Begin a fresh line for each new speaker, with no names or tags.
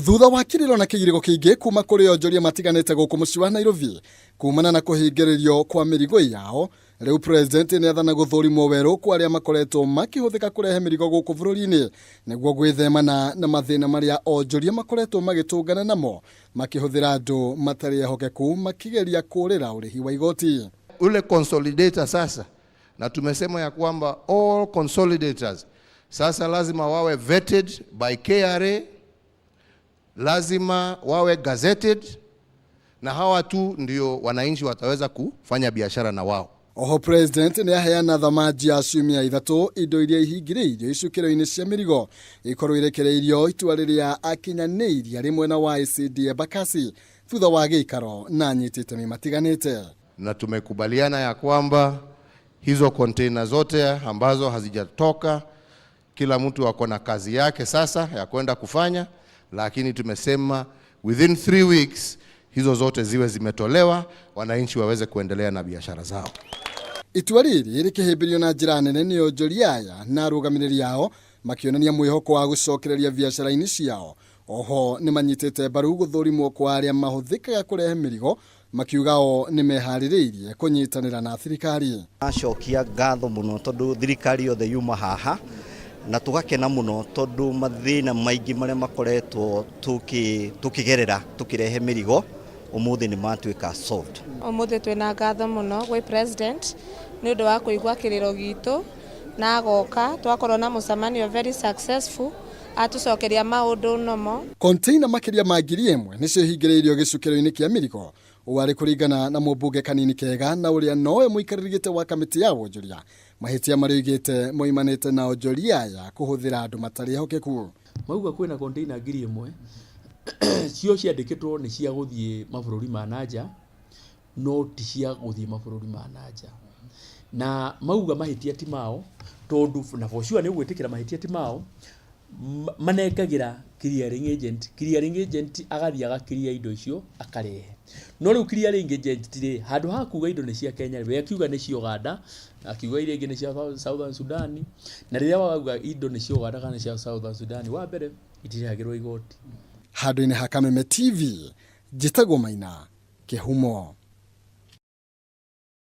Thutha wa kĩrĩro na kĩgirĩko kĩingĩ kuma kũrĩ onjoria matiganĩte gũkũ mũciĩ wa Nairobi kumana na kũhingĩrĩrio kwa mĩrigo yao, rĩu president nĩathana gũthũrimwo werũ kwa arĩa makoretwo makĩhũthĩka kũrehe mĩrigo gũkũ bũrũri-inĩ nĩguo gwĩthemana na mathĩna marĩa onjoria makoretwo magĩtũngana namo makĩhũthĩra andũ matarĩ ehokeku makĩgeria kũrĩra ũrĩhi wa igoti.
Ule consolidator sasa, na tumesema ya kwamba all consolidators sasa lazima wawe vetted by KRA, lazima wawe gazetted, na hawa tu ndio wananchi wataweza kufanya biashara na wao.
Oho president nĩ aheana thamaji ya ciumia 3 indo iria ihingĩrĩirio icukĩro-inĩ cia mĩrigo ikorwo irekereirio, itua rĩrĩa akinyanĩirie arĩ mwena wa ICD Embakasi thutha wa gĩikaro na anyiti itemi matiganĩte.
Na tumekubaliana ya kwamba hizo container zote ambazo hazijatoka, kila mtu ako na kazi yake sasa ya kwenda kufanya, lakini tumesema within 3 weeks hizo zote ziwe zimetolewa, wananchi waweze kuendelea na biashara zao.
Itua rĩrĩ rĩkĩhĩmbĩrio na njĩra nene nĩ onjoria aya na arũgamĩrĩri ao makĩonania mwĩhoko wa gũcokereria biacara-inĩ ciao. Oho nĩ manyitĩte mbaru gũthũrimwo kwa arĩa mahũthĩkaga kũrehe mĩrigo, makiuga o nĩ meharĩrĩirie kũnyitanĩra na thirikari.
Acokia ngatho mũno tondũ thirikari yothe yuma haha na tũgakena mũno tondũ mathĩna maingĩ marĩa makoretwo tũkĩgerera tũkĩrehe mĩrigo ũmũthĩ nĩ matuĩka solved.
Ũmũthĩ twĩna ngatho mũno gwĩ president nĩ ũndũ wa kũigua kĩrĩro gitũ na agoka twakorwo na mũcemanio very successful, atũcokeria maũndũ nomo.
Container makĩria ma 1,000 nĩcio ihingĩrĩirio gĩcukĩro-inĩ kĩa mĩrigo, ũũ arĩ kũringana na mũmbunge Kanini Kega na ũrĩa nowe mũikarĩri gĩtĩ wa kamĩtĩ ya wonjoria, mahĩtia marĩa oigĩte moimanĩte na onjoria aya kũhũthĩra andũ matarĩ ehokeku.
Mauga kwĩna container 1,000 cio ciandĩkĩtwo nĩ cia gũthiĩ mabũrũri ma nanja, no ti cia gũthiĩ mabũrũri ma nanja. Na mauga mahĩtia ti mao, tondũ na for sure nĩ ũgwĩtĩkĩra mahĩtia ti mao, manengagĩra clearing agent, clearing agent agathiĩ agaclear indo icio akarehe. No rĩu clearing agent rĩ, handũ ha kuga indo nĩ cia Kenya, we akiuga nĩ cia Uganda, akiuga iria ingĩ nĩ cia Southern Sudan, na rĩrĩa wauga indo nĩ cia Uganda kana nĩ cia Southern Sudan, wa mbere itirĩhagĩrwo igoti.
Handũ-inĩ ha Kameme TV, njĩtagwo Maina Kĩhumo.